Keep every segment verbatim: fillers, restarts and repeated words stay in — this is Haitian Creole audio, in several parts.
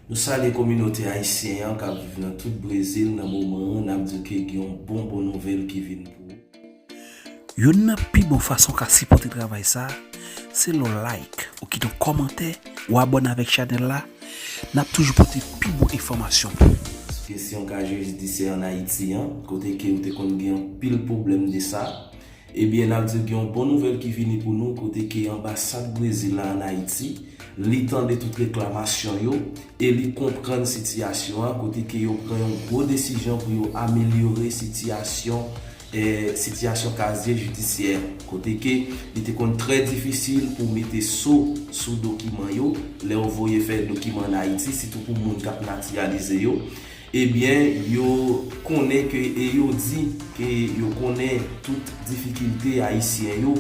Nou salye kominote ayisyen an k ap viv nan tout Brezil nan moman an, n ap di w ke gen yon bon, bon nouvèl ki vin pou ou. Youn nan pi bon fason w ka sipòte travay sa a, se lè w like, ou kite yon kòmantè, ou abòne avèk chanèl la, n ap toujou pote pi bon enfòmasyon pou ou. Kesyon kaziye jidisyè ann Ayiti an, kote ke ou te konn gen anpil pwoblèm de sa, ebyen, n ap di w gen yon bon nouvèl ki vini pou nou, kote ke anbasad Brezil la ann Ayiti, li tande tout reklamasyon yo, e li konprann sitiyasyon an, kote ke yo pran yon gwo desizyon pou yo amelyore sitiyasyon, eh, sitiyasyon kaziye jidisyè an, kote ke li te konn trè difisil pou mete so sou dokiman yo, lè yo voye fè dokiman ann Ayiti, sitou pou moun k ap natiralize yo. Ebyen, yo konnen ke, e yo di ke yo konnen tout difikilte ayisyen yo,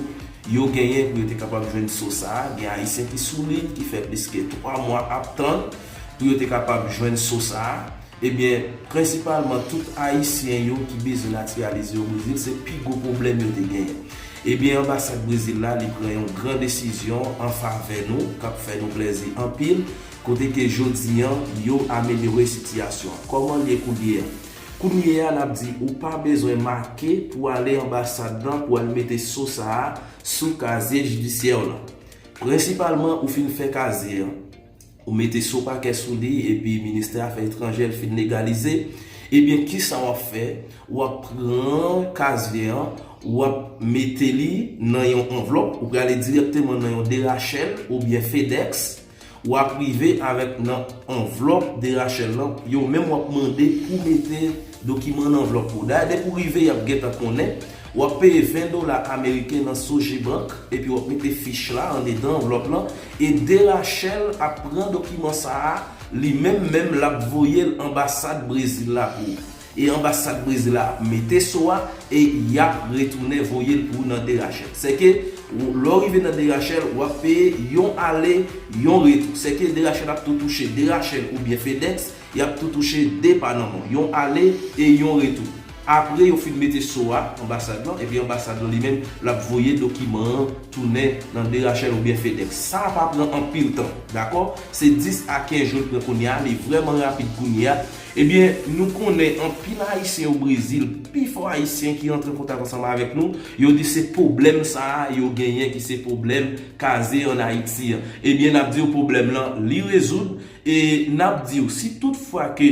yo genyen pou yo te kapab jwenn so sa a. Gen ayisyen ki sou liy, ki fè plis ke twa mwa ap tann pou yo te kapab jwenn so sa a. Ebyen, prensipalman, tout ayisyen yo ki bezwen natiralize yo Brezil, se pi gwo pwoblèm yo te genyen. Ebyen, anbasad Brezil la, li pran yon gran desizyon an favè nou, k ap fè nou plèzi anpil, kote ke jodi an, yo amelyore sitiyasyon an. Kòman l ye kounye a? Kounye a, n ap di, ou pa bezwen make pou ale anbasad lan pou al mete so sa a sou kaziye jidisyè w lan. Prensipalman, ou fin fè kaziye an, ou mete so pakè sou li, epi ministè afè etranjè l fin legalize, ebyen, kisa w ap fè? W ap pran kaziye an, w ap mete li nan yon anvlòp, ou prale dirèkteman nan yon D H L oubyen FedEx, w ap rive avèk nan anvlòp D H L lan, yo menm w ap mande pou mete dokiman nan anvlòp pou ou. Dayè, depi w rive, y ap gentan konnen, w ap peye ven dola ameriken nan Sogebank, epi w ap mete fich la andedan anvlòp lan, e D H L ap pran dokiman sa a, li menm menm, l ap voye l anbasad Brezil la pou ou. E anbasad Brezil la ap mete so a, e y ap retounen voye l pou ou nan D H L. Sèke, ou, lè w rive nan D H L, w ap peye yon ale, yon retou. Sèke D H L ap tou touche D H L oubyen FedEx, y ap tou touche de pa nan men w, yon ale e yon retou. Apre yo fin mete so a, anbasad lan, epi anbasad lan li menm, l ap voye dokiman an tounen nan D H L oubyen FedEx. Sa pa pran anpil tan, dakò? Se dis a kenz jou l pran kounye a, li vrèman rapid kounye a. Ebyen, nou konnen anpil Ayisyen o Brezil, pifò Ayisyen ki rantre an kontak ansanm avèk nou, yo di se pwoblèm sa a yo genyen ki se pwoblèm kaziye ann Ayiti an. Ebyen, n ap di w pwoblèm lan, li rezoud, e n ap di w, si tout fwa ke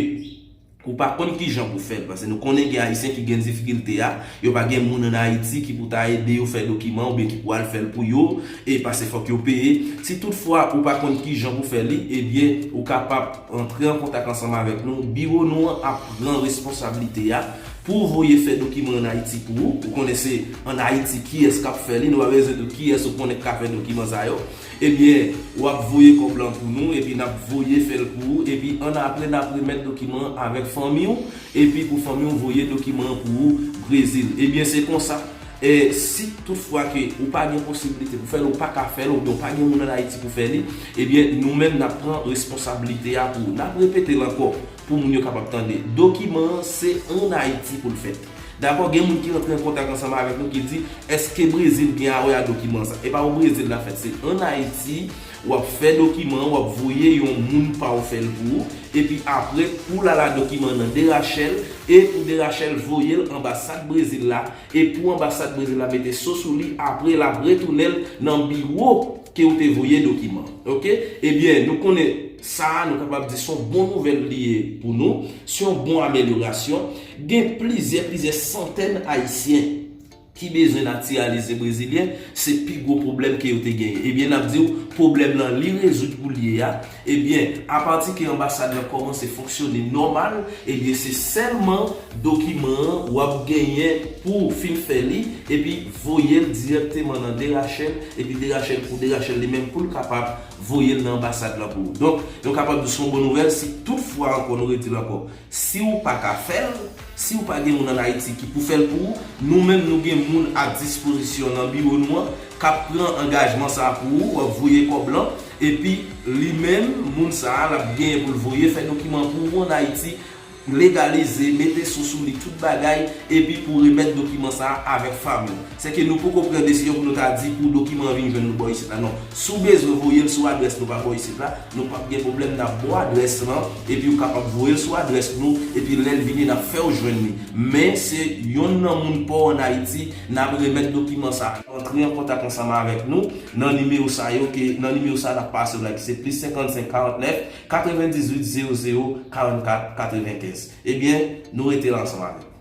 ou pa konn kijan pou fè l, paske nou konnen gen Ayisyen ki gen difikilte a, yo pa gen moun ann Ayiti ki pou ta ede yo fè dokiman oubyen ki pou al fè l pou yo, e paske fòk yo peye. Si tout fwa ou pa konn kijan pou fè li, ebyen, ou kapab antre an kontak ansanm avèk nou. Biwo nou an ap pran responsablite a pou voye fè dokiman ann Ayiti pou ou. Ou konnen se ann Ayiti kiyès k ap fè li, nou pa bezwen di w kiyès ou konnen k ka fè dokiman sa yo. Ebyen, w ap voye kòb lan pou nou, epi n ap voye fè l pou ou, epi annapre, n ap remèt dokiman an avèk fanmi w, epi pou fanmi w voye dokiman an pou ou Brezil. Ebyen, se konsa. E si tout fwa ke ou pa gen posiblite pou fè l, ou pa ka fè l, oubyen ou pa gen moun ann Ayiti pou fè li, ebyen, nou menm, n ap pran responsablite a pou ou. N ap repete l ankò pou moun yo kapab tande. Dokiman an, se ann Ayiti pou l fèt. Dakò, gen moun ki rantre an kontak ansanm avèk nou ki di, èske Brezil gen a wè a dokiman sa? E pa o Brezil l ap fèt, se ann Ayiti, w ap fè dokiman an, w ap voye yon moun pa w fè l pou ou, epi apre, pou l al a dokiman nan D H L, e pou D H L voye l anbasad Brezil la, e pou anbasad Brezil la mete so sou li, apre l ap retounen l nan biwo ke w te voye dokiman. Oke? Ebyen, nou konnen sa a, nou kapab di se yon bon nouvèl li ye pou nou, se yon bon amelyorasyon. Gen plizyè, plizyè santèn Ayisyen ki bezwen natiralize brezilyen, se pi gwo pwoblèm ke yo te genyen. Ebyen, n ap di w, pwoblèm lan, li rezoud pou l ye a. Ebyen, apati ke anbasad lan kòmanse fonksyone nòmal, ebyen, se sèlman dokiman an w ap genyen pou w fin fè li, epi voye l dirèkteman nan D H L, epi D H L pou D H L li menm pou l kapab voye l nan anbasad lan pou ou. Donk, nou kapab di se yon bon nouvèl si tout fwa ankò, nou redi l ankò, si w pa ka fè l, si w pa gen moun ann Ayiti ki pou fè l pou ou, nou menm nou gen moun a dispozisyon nan biwo nou an k ap pran angajman sa a pou ou, w ap voye kòb lan, epi li menm, moun sa a, l ap genyen pou l voye fè dokiman pou ou ann Ayiti, legalize, mete sou sou li tout bagay, epi pou remèt dokiman sa a avèk fanmi w. Sèke nou poko pran desizyon pou nou ta di pou dokiman an vin jwenn nou bò isit la, non. Si w bezwen voye l sou adrès nou pa bò isit la, nou p ap gen pwoblèm, n ap ba w adrès lan, epi ou kapab voye l sou adrès nou, epi lè l vini, n ap fè w jwenn li. Men se yonn nan moun pa w ann Ayiti, n ap remèt dokiman sa a. Antre an kontak ansanm avèk nou nan nimewo sa yo, ke nan nimewo sa a n ap pase w la, ki se plis senkannsenk karannèf katrevendizuit zewo zewo karannkat katrevenkenz. Ebyen, nou rete la ansanm avèk.